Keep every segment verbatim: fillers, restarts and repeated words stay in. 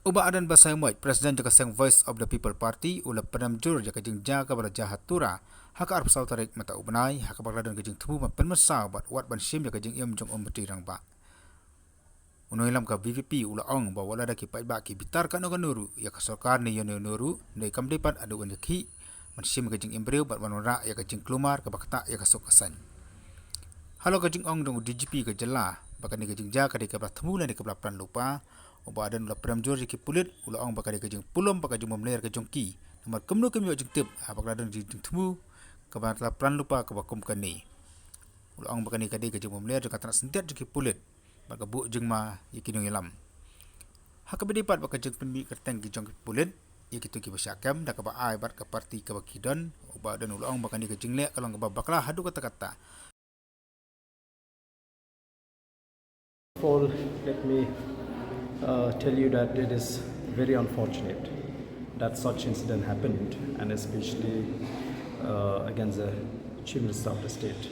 U Bah Ardent Basaiawmoit, President jong ka seng Voice of the People Party, u la pyndem jur ïa ka jingjia kaba la jia ha Tura ha ka arphew saw tarik mynta u bnai, ha kaba la don ka jingthmu ban pynmynsaw bad wad ban shim ïa ka jingim jong u Myntri Rangbah. U nongïalam ka V P P u la ong ba wat lada ki paidbah ki bitar kano kano ruh ïa ka sorkar ne ïano ïano ruh, ne kam dei pat haduh ban ïakhih ban shim ïa ka jingim briew bad ban wanrah ïa ka jingkulmar kaba ktah ïa ka suk ka saiñ. Halor ka jingong jong u D G P ka jylla ba kane ka jingjia ka dei kaba la thmu lane kaba la plan lypa, u Bah Ardent u la pyndem jur ïa ki pulit, u la ong ba ka dei ka jingpulom bad ka jingbymler ka jong ki, namar kumno kim ïoh jingtip haba ka la don jingthmu kaba la plan lypa kaba kum kane. U la ong ba kane ka dei ka jingbymler jong ka tnat syndiat jong ki pulit bad ka buh jingma ïa ki nongïalam. Ha kaba ïadei pat bad ka jingpynmih kyrteng ki jong ki pulit ïa kito kiba shah kem da kaba ai bad ka parti kaba ki don, u Bah Ardent u la ong ba kane ka jingleh ka long kaba bakla haduh katta katta. First of all, let me uh, tell you that it is very unfortunate that such incident happened, and especially uh, against the Chief Minister of the state.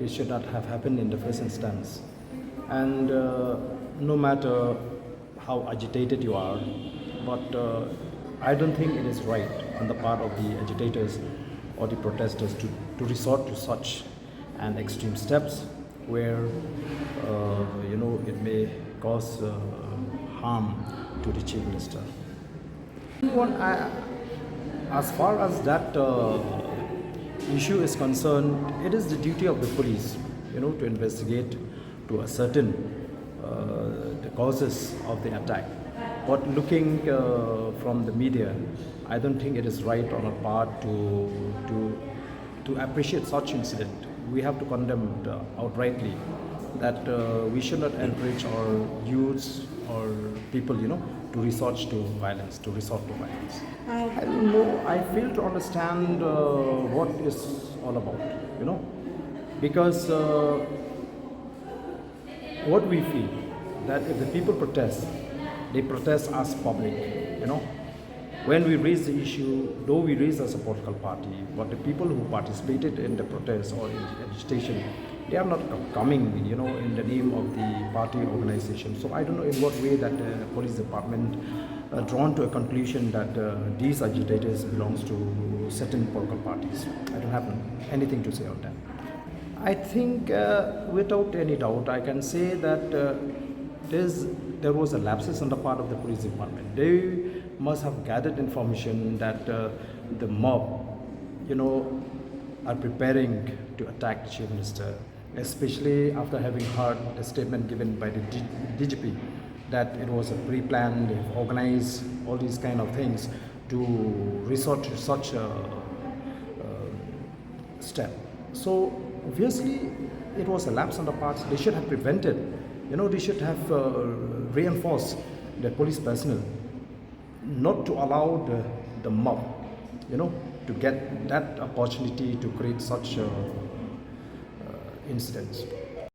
It should not have happened in the first instance. And uh, no matter how agitated you are, but uh, I don't think it is right on the part of the agitators or the protesters to, to resort to such and extreme steps where uh, you know it may cause uh, harm to the chief minister. One, I, as far as that uh, issue is concerned, it is the duty of the police, you know, to investigate to ascertain uh, the causes of the attack. But looking uh, from the media, I don't think it is right on our part to to to appreciate such incident. We have to condemn it uh, outrightly that uh, we should not encourage our youths or people, you know, to resort to violence, to resort to violence. I don't know. I fail to understand uh, what is all about, you know, because uh, what we feel that if the people protest, they protest as public, you know. When we raise the issue, though we raise as a political party, but the people who participated in the protest or in the agitation, they are not co- coming, you know, in the name of the party organization. So I don't know in what way that the police department uh, drawn to a conclusion that uh, these agitators belongs to certain political parties. I don't have anything to say on that. I think, uh, without any doubt, I can say that uh, there's, there was a lapses on the part of the police department. They must have gathered information that uh, the mob, you know, are preparing to attack the chief minister, especially after having heard the statement given by the D- DGP that it was a pre-planned, they've organized all these kind of things to resort to such a uh, step. So obviously, it was a lapse on the part. They should have prevented. You know, they should have uh, reinforced the police personnel, not to allow the, the mob, you know, to get that opportunity to create such uh, uh, incidents.